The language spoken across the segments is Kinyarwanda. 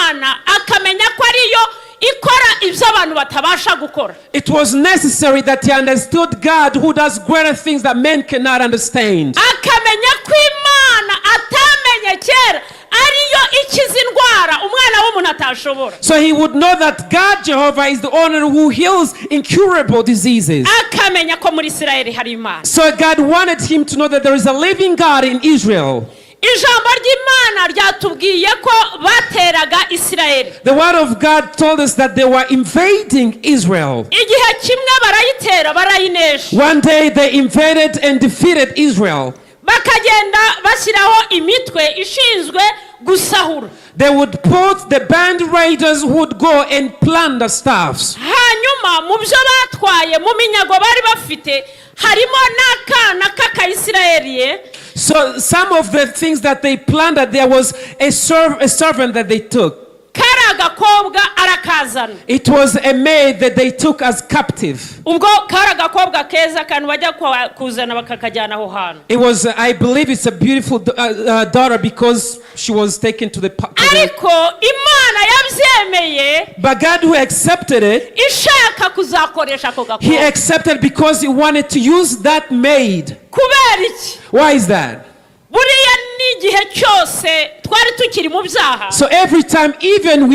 Imana, akamenya ko ariyo ikora ibyo abantu batabasha gukora. It was necessary that he understood God, who does greater things that men cannot understand. Akamenya ko Imana atamenye kera ariyo ikiza indwara umwana w'umuntu atashobora. So he would know that God Jehovah is the owner who heals incurable diseases. Akamenya ko muri Isirayeli hari Imana. So God wanted him to know that there is a living God in Israel. Ijambo ry'Imana ryatubwiye ko bateraga Isirayeli. The word of God told us that they were invading Israel. Igihe kimwe barayitera, barayinesha. One day they invaded and defeated Israel. Bakagenda bashyiraho imitwe ishinzwe gusahura. They would put the band raiders who would go and plunder stuffs. Hanyuma mu byo batwaye, mu minyago bari bafite, harimo n'akana k'Akayisirayeli. So some of the things that they plundered, there was a servant that they took. Kari agakobwa, arakazana. It was a maid that they took as captive. Ubwo kari agakobwa keza, akantu bajya kuzana bakakajyana aho hantu. It was, I believe, it's a beautiful daughter because she was taken to the Ariko Imana yabyemeye But God, who accepted it, ishaka kuzakoresha ako He gakobwa. Accepted because He wanted to use that maid. Kubera iki? Why is that? Buriya n'igihe cyose twari tukiri mu byaha, So every time, even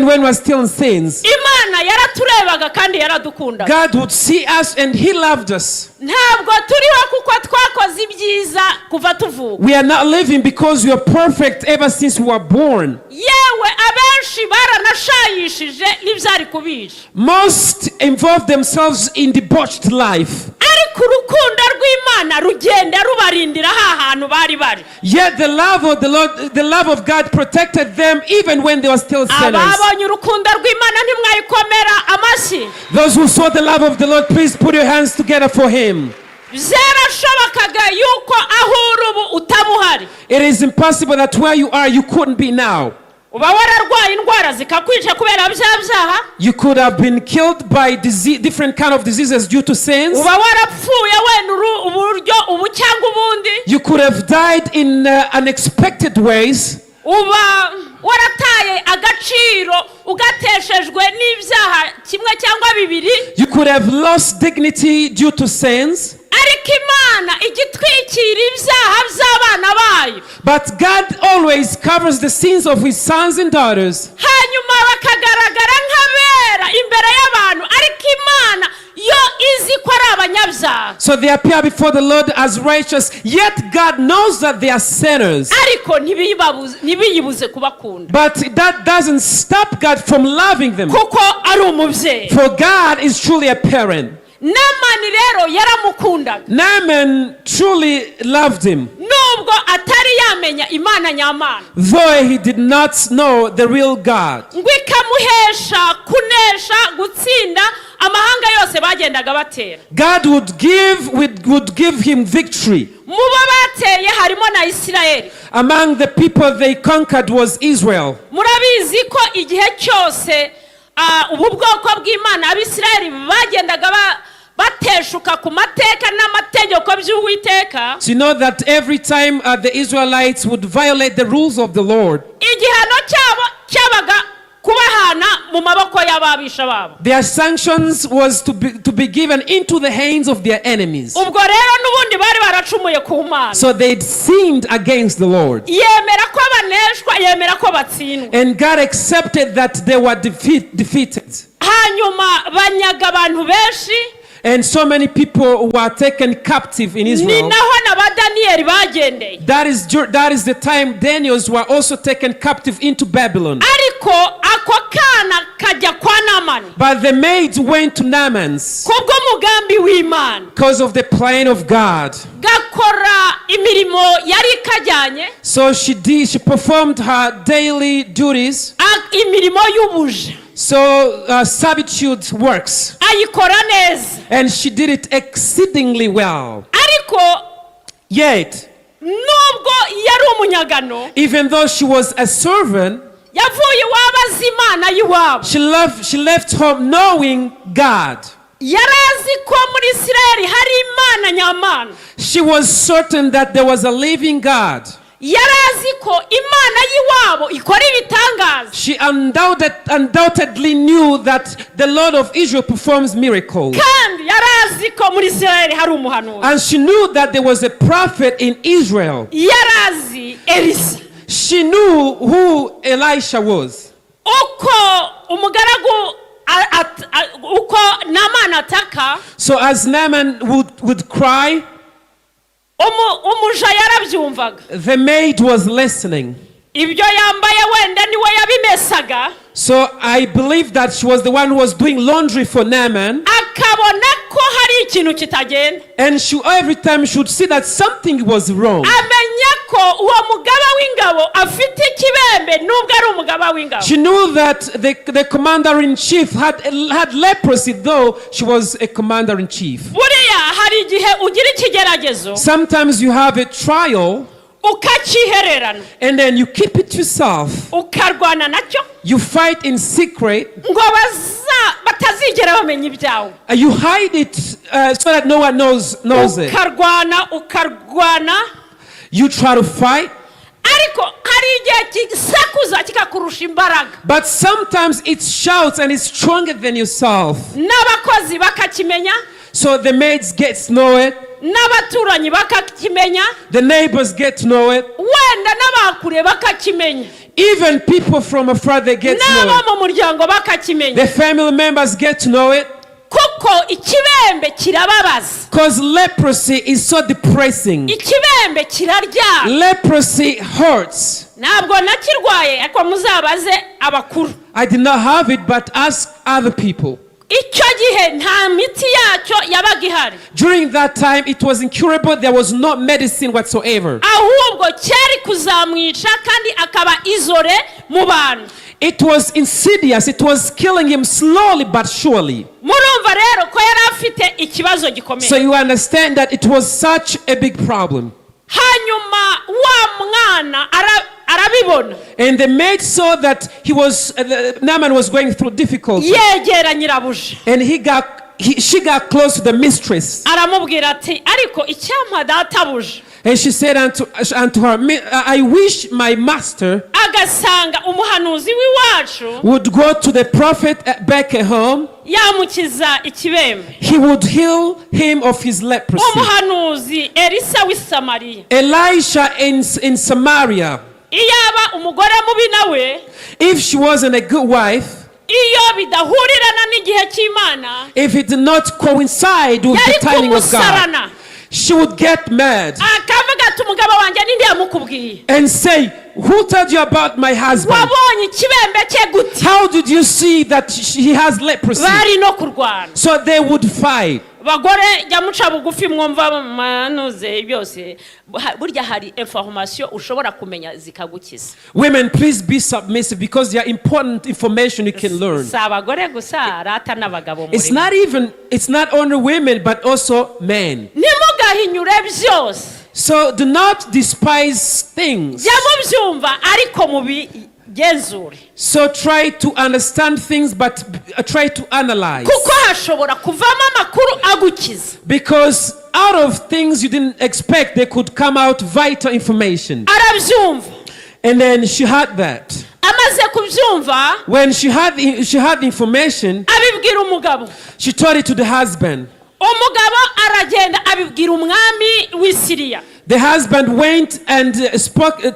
when we're still in sins, Imana yaraturebaga kandi yaradukundaga. God would see us and He loved us. Ntabwo turiho kuko twakoze ibyiza kuva tuvuka. We are not living because we are perfect ever since we were born. Yewe, abenshi baranashayishije n'ibyari kubica. Most involve themselves in debauched life. Ariko urukundo rw'Imana rugenda rubarindira ha hantu bari bari. Yet the love of the Lord, the love of God protected them even when they were still sinners. Ababonye urukundo rw'Imana, ntimwayikomera amashyi? Those who saw the love of the Lord, please put your hands together for Him. Byarashobokaga yuko aho uri ubu utaba uhari. It is impossible that where you are, you couldn't be now. Uba wararwaye indwara zikakwica kubera bya byaha. You could have been killed by disease, different kind of diseases due to sins. Uba warapfuye wenda uburyo ubu cyangwa ubundi. You could have died in unexpected ways. Uba warataye agaciro, ugateshejwe n'ibyaha kimwe cyangwa bibiri. You could have lost dignity due to sins. Ariko Imana ijya itwikira ibyaha by'abana bayo. But God always covers the sins of His sons and daughters. Hanyuma bakagaragara nk'abera imbere y'abantu, ariko Imana yo izi ko ari abanyabyaha. So they appear before the Lord as righteous, yet God knows that they are sinners. Ariko ntibiyibuze kubakunda. But that doesn't stop God from loving them. Kuko ari umubyeyi. For God is truly a parent. Namani rero yaramukundaga. Naaman truly loved him, Nubwo atari yamenya Imana nyamana. Though he did not know the real God. Ngo ikamuhesha kunesha, gutsinda amahanga yose bagendaga batera. God would give him victory. Mu bo bateye harimo na Isirayeli. Among the people they conquered was Israel. Murabizi ko igihe cyose ubu bwoko bw'Imana, Abisirayeli, bagendaga bateshuka ku mateka n'amategeko by'Uwiteka, So you know that every time the Israelites would violate the rules of the Lord, igihano cyabo cyabaga kubahana mu maboko y'ababisha babo. Their sanctions was to be given into the hands of their enemies. Ubwo rero n'ubundi bari baracumuye ku Mana. So they'd sinned against the Lord. Yemera ko baneshwa, yemera ko batsindwa. And God accepted that they were defeated. Hanyuma banyaga abantu benshi. And so many people were taken captive in Ni Israel. naho na ba Daniyeli bagendeye. That is the time Daniels were also taken captive into Babylon. Ariko ako kana kajya kwa Namani But the maids went to Naaman's kubw'umugambi w'Imana. Because of the plan of God. Gakora imirimo yari ikajyanye. So she performed her daily duties. Imirimo y'ubuja. So servitude works. Ayikora neza. And she did it exceedingly well. Ariko Yet, nubwo yari umunyagano, even though she was a servant, yavuye iwabo azi Imana y'iwabo. she left home knowing God. Yari azi ko muri Isirayeli hari Imana nyamana. She was certain that there was a living God. Yari azi ko Imana y'iwabo ikora ibitangaza. She undoubtedly knew that the Lord of Israel performs miracles. Kandi yari azi ko muri Isirayeli hari umuhanuzi. And she knew that there was a prophet in Israel. Yari azi Elisa. She knew who Elisha was. Uko umugaragu uko Namani ataka, So as Naaman would cry, umuja yarabyumvaga. The maid was listening. Ibyo yambaye wenda niwe yabimesaga. So I believe that she was the one who was doing laundry for Naaman. Akabona ko hari ikintu kitagenda. And she every time she would see that something was wrong. Amenya ko uwo mugaba w'ingabo afite ikibembe nubwo ari umugaba w'ingabo. She knew that the commander in chief had leprosy, though she was a commander in chief. Buriya hari igihe ugira ikigeragezo, Sometimes you have a trial ukacyihererana, and then you keep it yourself. Ukarwana nacyo, You fight in secret. Ngo batazigera bamenya ibyawe. You hide it so that no one knows it. Ukarwana, ukarwana. You try to fight, Ariko hari igihe gisakuza kikakurusha imbaraga. But sometimes it shouts and it's stronger than yourself. N'abakozi bakakimenya, So the maids get to know it, n'abaturanyi bakakimenya, the neighbors get to know it, wenda n'abakure bakakimenya, even people from afar, they get to know n'abo it. Mu muryango bakakimenya. The family members get to know it. Kuko ikibembe kirababaza. Because leprosy is so depressing. Ikibembe kiraryana. Leprosy hurts. Ntabwo nakirwaye, ariko muzabaze abakuru. I did not have it, but ask other people. Icyo gihe nta miti yacyo yabaga ihari. During that time, it was incurable. There was no medicine whatsoever. Ahubwo cyari kuzamwica kandi akaba isolé mu bantu. It was insidious. It was killing him slowly but surely. Murumva rero ko yari afite ikibazo gikomeye. So you understand that it was such a big problem. Hanyuma wa mwana arabibona. And the maid saw that Naaman was going through difficulty. Yegera nyirabuja. And she got close to the mistress. Aramubwira ati: "Ariko icyampa databuja And she said unto her, "I wish my master agasanga umuhanuzi w'iwacu, would go to the prophet back at home. Yamukiza ikibembe." He would heal him of his leprosy." Umuhanuzi Elisa w'i Samariya. Elisha in Samaria, Iyaba umugore mubi nawe, if she wasn't a good wife, iyo bidahurirana n'igihe cy'Imana, if it did not coincide with the yari timing of God, kumusarana, she would get mad akavuga ati: "Umugabo wanjye ninde yamukubwiye?" and say, "Who told you about my husband? Wabonye ikibembe cye gute?" How did you see that he has leprosy?" Bari no kurwana. So they would fight. Bagore, jya muca bugufi, mwumva manuze byose. Burya hari information ushobora kumenya zikagukiza. Women, please be submissive because there are important information you can learn. Si abagore gusa rata, n'abagabo It's muri. not even, it's not only women, but also men. Ntimugahinyure byose. So do not despise things. Jya mubyumva ariko mubigenzure. So try to understand things, but try to analyze. Kuko hashobora kuvamo amakuru agukiza. Because out of things you didn't expect, there could come out vital information. Arabyumva. And then she had that. Amaze kubyumva, When she had the information, abibwira umugabo. She told it to the husband. Umugabo aragenda abibwira umwami w'i Siriya. The husband went and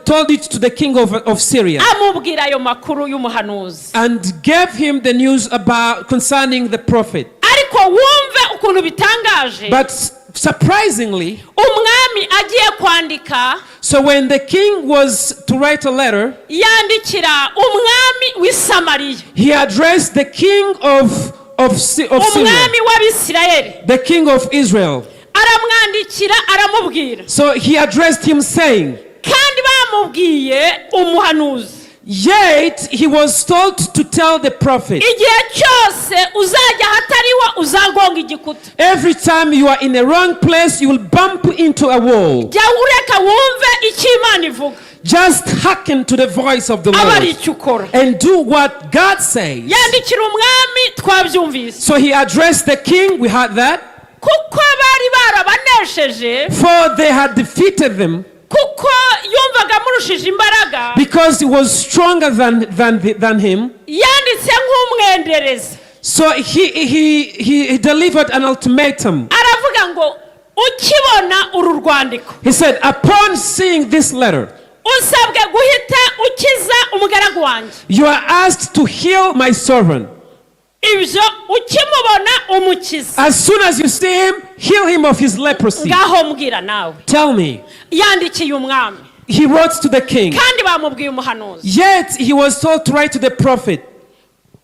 told it to the king of Syria Amubwira ayo makuru y'umuhanuzi. And gave him the news about concerning the prophet. Ariko wumve ukuntu bitangaje. But surprisingly, Umwami agiye kwandika, so when the king was to write a letter, yandikira umwami w'i Samariya, he addressed the king of Syria, umwami w'Abisirayeli. The king of Israel. Aramwandikira, aramubwira. So he addressed him saying, Kandi bamubwiye umuhanuzi, yet he was told to tell the prophet, igihe cyose uzajya ahatariho uzagonga igikuta. Every time you are in a wrong place, you will bump into a wall. Jya ureka wumve icyo Imana ivuga, Just hearken to the voice of the aba ari Lord icyo ukora. And do what God says. Yandikira umwami, twabyumvise. So he addressed the king, we had that, Kuko bari barabanesheje, for they had defeated them. Kuko yumvaga yumvaga amurushije imbaraga, Because he was stronger than him. Yanditse nk'umwendereza. So he delivered an ultimatum. Aravuga ngo ukibona uru rwandiko, He said, "Upon seeing this letter, usabwe guhita ukiza umugaragu wanjye. You are asked to heal my servant. Ibyo ukimubona umukiza. As soon as you see him, heal him of his leprosy." Ngaho mbwira nawe. Tell me. Yandikiye umwami. He wrote to the king. Kandi bamubwiye umuhanuzi. Yet he was told to write to the prophet.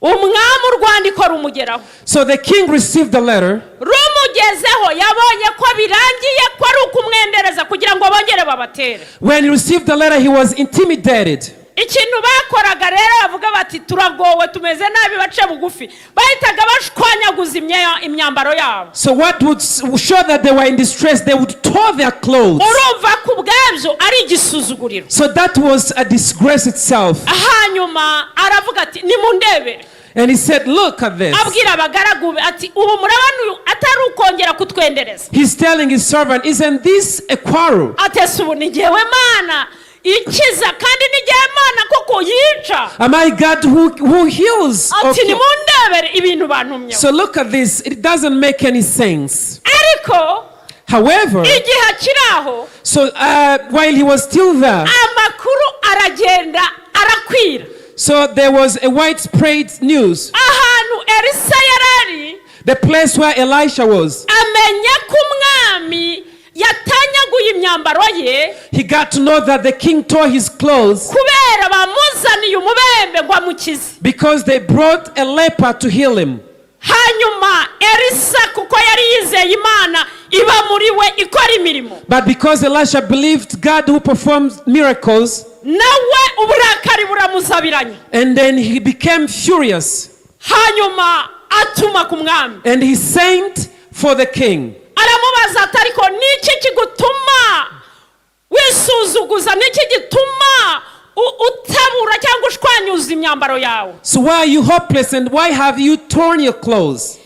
Umwami urwandiko rumugeraho. So the king received the letter. Rumugezeho yabonye ko birangiye ko ari ukumwendereza kugira ngo bongere babatere. When he received the letter, he was intimidated. Ikintu bakoraga rero bavuga bati turagowe tumeze nabi bace bugufi bahitaga bashwanyaguza imyambaro yabo. So, what would show that they were in distress? They would tore their clothes. Urumva ko ubwabyo ari igisuzuguriro. So, that was a disgrace itself. Hanyuma aravuga ati nimundebere. And he said, "Look at this." Abwira abagaragu be ati ubu murabona uyu atari ukongera kutwendereza? He's telling his servant, "Isn't this a quarrel? Ati ese ubu ni jyewe Mana ikiza kandi ni jyewe Mana koko yica? Am I God who heals?" or Ati kill?" nimundebere ibintu bantumyeho. So look at this. It doesn't make any sense. Ariko However, igihe akiri aho, so while he was still there, amakuru aragenda arakwira. So there was a widespread news. Ahantu Elisa yari ari, The place where Elisha was, amenya ko umwami yatanyaguye imyambaro ye he got to know that the king tore his clothes kubera bamuzaniye umubembe ngo amukize. Because they brought a leper to heal him. Hanyuma Elisa kuko yari yizeye Imana iba muri we ikora imirimo, But because Elisha believed God who performs miracles, nawe uburakari buramuzabiranya. And then he became furious Hanyuma atuma ku mwami. And he sent for the king. Aramubaza ati ariko niki kigutuma wisuzuguza niki gituma utabura cyangwa ushwanyuza imyambaro yawe? So why are you hopeless and why have you torn your clothes?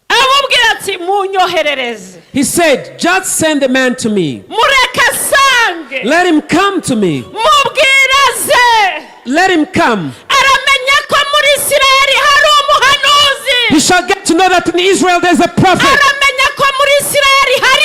Aramubwira ati munyoherereze. He said, "Just send the man to me. Mureke asange. Let him come to me. Mubwire aze. Let him come. Aramenya ko muri Isirayeli hari umuhanuzi. He shall get to know that in Israel there's a prophet. Aramenya ko muri Isirayeli hari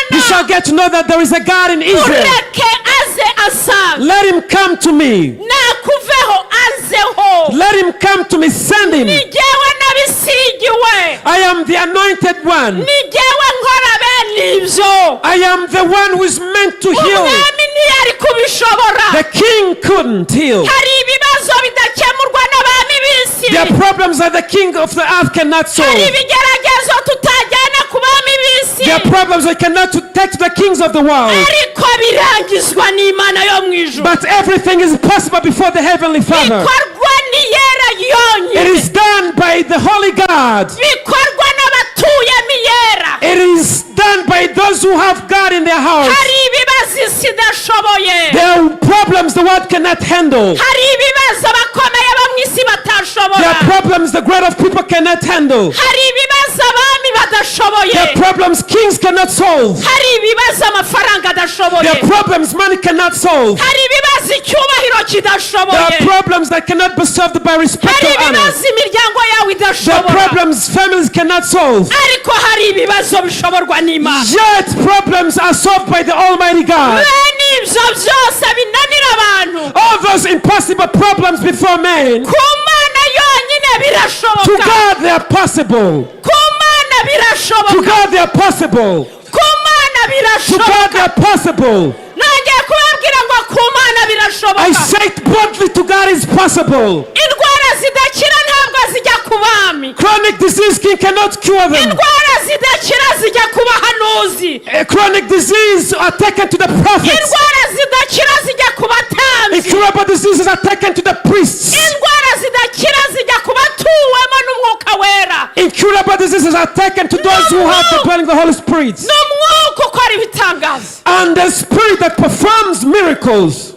He Imana. shall get to know that there is a God in Israel. Mureke aze asange. Let him come to me. Nakuveho azeho. Let him come to me. Send him. Ni jyewe nabisigiwe. I am the anointed one. Ni jyewe nkora bene ibyo. I am the one who is meant to heal. Umwami ntiyari kubishobora. The king couldn't heal. Hari ibibazo bidakemurwa n'abami b'isi. There are problems that the king of the earth cannot Hari solve. ibigeragezo tutajyana ku bami b'isi. There are problems we cannot to take to the kings of the world. Ariko birangizwa n'Imana yo mu ijuru. But everything is possible before the Heavenly Father. Bikorwa n'Iyera It yonyine. is done by the Holy God. Bikorwa n'abatuyemo Iyera. It is done by those who have God in their hearts. Hari ibibazo isi idashoboye. There are problems the world cannot handle. Hari ibibazo abakomeye bo mu isi There batashobora. are problems the great of people cannot handle. Hari ibibazo abami badashoboye. There are problems kings cannot solve. Hari ibibazo amafaranga adashoboye. There are problems money cannot solve. Hari ibibazo icyubahiro There kidashoboye. are problems that cannot be solved by respect Hari or honor. ibibazo imiryango yawe There are idashobora. problems families cannot solve. Ariko hari ibibazo bishoborwa n'Imana. Yet problems are solved by the Almighty God. Bene ibyo byose binanira abantu, All those impossible problems before men, ku Mana yonyine to birashoboka. God they are possible. Ku Mana To birashoboka. God they are possible. Ku Mana To God birashoboka. they are possible. Nongeye kubabwira ngo ku Mana I birashoboka. say it boldly, to God is possible. Indwara zidakira ntabwo zijya ku bami. Chronic disease king cannot cure them. Indwara zidakira zijya ku bahanuzi. A chronic disease are taken to the prophets. Indwara zidakira zijya ku batambyi. Incurable diseases are taken to the priests. Indwara zidakira zijya ku batuwemo n'Umwuka Wera. Incurable diseases are taken to those who have the dwelling of the Holy Spirit. N'umwuka ukora ibitangaza. And the Spirit that performs miracles.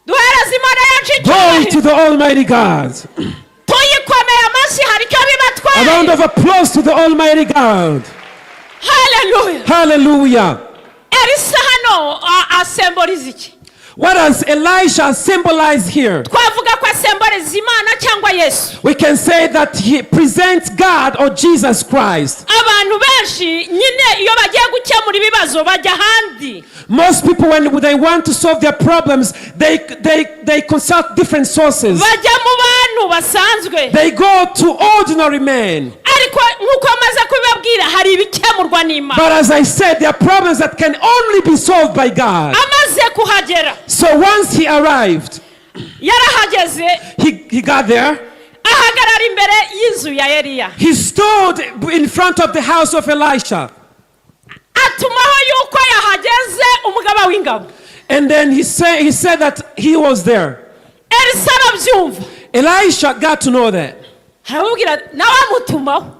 Duhereze Imana yacu Glory to icyubahiro. the Almighty God. Tuyikomeye amashyi hari icyo A round bibatwaye. of applause to the Almighty God. Haleluya. Hallelujah. Elisa hano asemboriza iki? What does Elisha symbolize here? Twavuga ko asymboliza Imana cyangwa Yesu. We can say that he presents God or Jesus Christ. Abantu benshi nyine iyo bagiye gukemura ibibazo bajya ahandi. Most people, when they want to solve their problems, they consult different sources. Bajya mu bantu basanzwe. They go to ordinary men. Ariko nk'uko maze kubibabwira, hari ibikemurwa n'Imana. But as I said, there are problems that can only be solved by God. Amaze kuhagera, So once he arrived, yarahageze, he got there. Ahagarara imbere y'inzu ya Eliya. He stood in front of the house of Elisha. Atumaho yuko yahageze umugaba w'ingabo. And then he said that he was there. Elisa arabyumva. Elisha got to know that. Aramubwira, nawe amutumaho.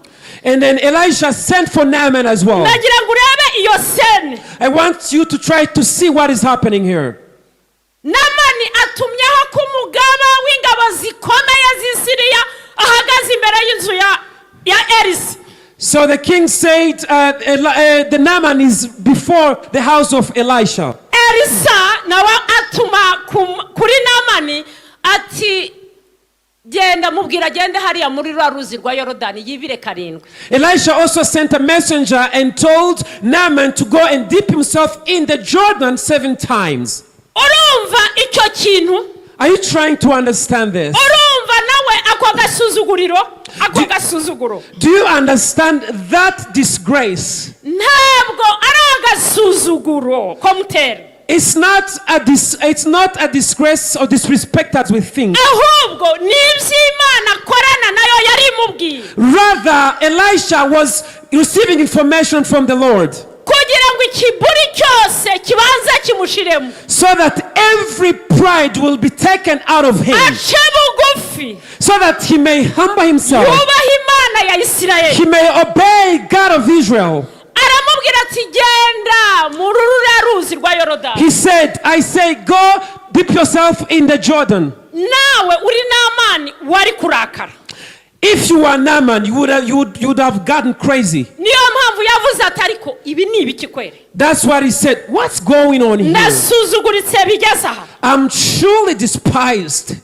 And then Elisha sent for Naaman as well. Ndagira ngo urebe iyo scène. I want you to try to see what is happening here. Namani atumyeho ko umugaba w'ingabo zikomeye z'i Siriya ahagaze imbere y'inzu ya Elisa. So the king said, the Naaman is before the house of Elisha. Elisa nawe atuma kuri Namani ati genda mubwira agende hariya muri ruriya ruzi rwa Yorodani yibire karindwi. Elisha also sent a messenger and told Naaman to go and dip himself in the Jordan seven times. Urumva icyo kintu? Are you trying to understand this? Urumva nawe ako gasuzuguriro, ako gasuzuguro? Do you understand that disgrace? Ntabwo ari agasuzuguro komutera. It's not a disgrace or disrespect as we think. Ahubwo ni iby'Imana akorana nayo yari imubwiye. Rather, Elisha was receiving information from the Lord kugira ngo ikiburi cyose kibanze kimushiremo, so that every pride will be taken out of him, ace bugufi, so that he may humble himself, yubahe Imana ya Isirayeli. He may obey God of Israel. Aramubwira ati genda muri ruriya ruzi rwa Yorodani. He said, "I say, go dip yourself in the Jordan." Nawe uri Namani wari kurakara. If you were Naaman, you would have gotten crazy. Niyo mpamvu yavuze ati ariko ibi ni ibiki kweri? That's what he said. "What's going on here? Ndasuzuguritse bigeze aha. I'm truly despised."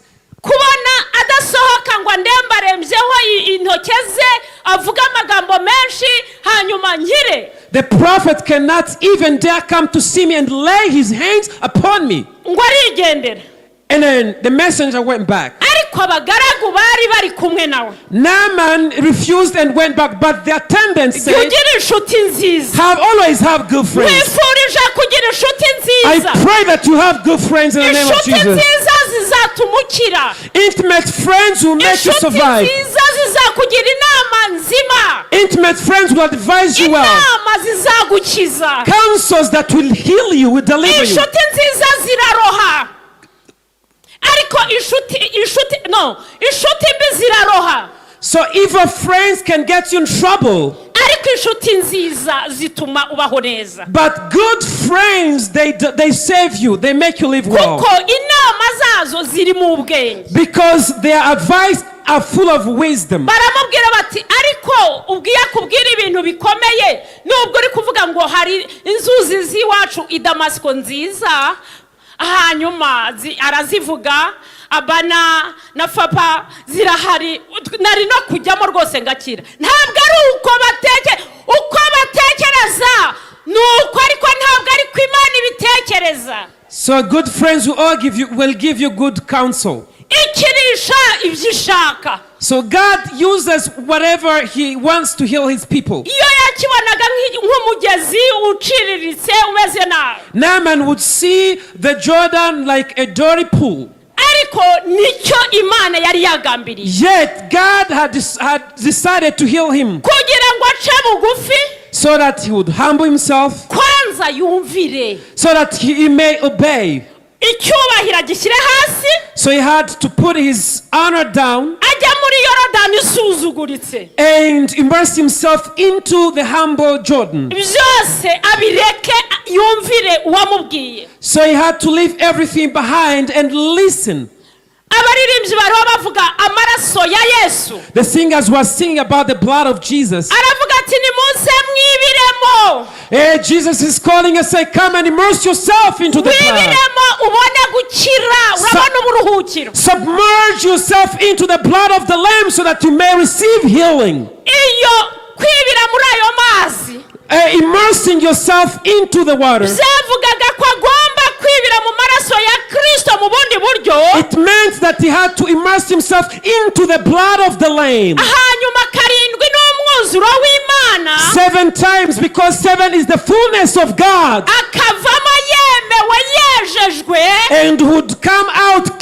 Kubona adasohoka ngo andembarembyeho intoke ze, avuge amagambo menshi, hanyuma nkire. The prophet cannot even dare come to see me and lay his hands upon me." Ngo arigendera. And then the messenger went back. Ariko abagaragu bari bari kumwe nawe. Naaman refused and went back, but the attendant Jya said, ugira inshuti nziza. "Have always have good friends." Wifurije kugira inshuti I nziza. Pray that you have good friends in the name of Inshuti Jesus. nziza zizatuma ukira. Intimate friends will make you Inshuti survive. nziza zizakugira inama nzima. Intimate friends will advise you well. Inama zizagukiza. Counsels that will heal you, will deliver you. Inshuti nziza ziraroha, ariko inshuti no inshuti mbi ziraroha. So evil friends can get you in trouble. Ariko inshuti nziza zituma ubaho neza. But good friends, they save you, they make you live well. Kuko inama zazo ziri mu ubwenge. Because their advice are full of wisdom. Baramubwira bati ariko ubwo iyo akubwira ibintu bikomeye, nubwo uri kuvuga ngo hari inzuzi z'iwacu i Damasiko nziza, hanyuma arazivuga, Abana na Fapa zirahari, nari no kujyamo rwose ngakira. Ntabwo ari uko batekereza ni uko, ariko ntabwo ari ko Imana ibitekereza. So good friends will give you good counsel. Ikirisha ibyo ishaka. So God uses whatever He wants to heal His people. Iyo yakibonaga nk'umugezi uciriritse umeze nabi. Naaman would see the Jordan like a dirty pool. Ariko nicyo Imana yari yagambiriye. Yet God had decided to heal him kugira ngo ace bugufi, so that he would humble himself, kwanza yumvire, so that he may obey. Icyubahiro agishyire hasi, So he had to put his honor down ajya muri Yorodani isuzuguritse, and immerse himself into the humble Jordan. Byose abireke yumvire uwamubwiye. So he had to leave everything behind and listen. Abaririmbyi bariho bavuga amaraso ya Yesu. The singers were singing about the blood of Jesus. Aravuga ati nimuze mwibire. Wibiremo. Jesus is calling us, say, "Come and immerse yourself into the blood." Wibiremo ubone gukira, urabona uburuhukiro. Submerge yourself into the blood of the Lamb so that you may receive healing. Iyo kwibira muri ayo mazi Immersing yourself into the water, byavugaga ko agomba kwibira mu maraso ya Kirisito mu bundi buryo. it meant that he had to immerse himself into the blood of the Lamb. Hanyuma karindwi n'umwuzuro w'Imana. Seven times, because seven is the fullness of God, Akavamo yemewe, yejejwe. and would come out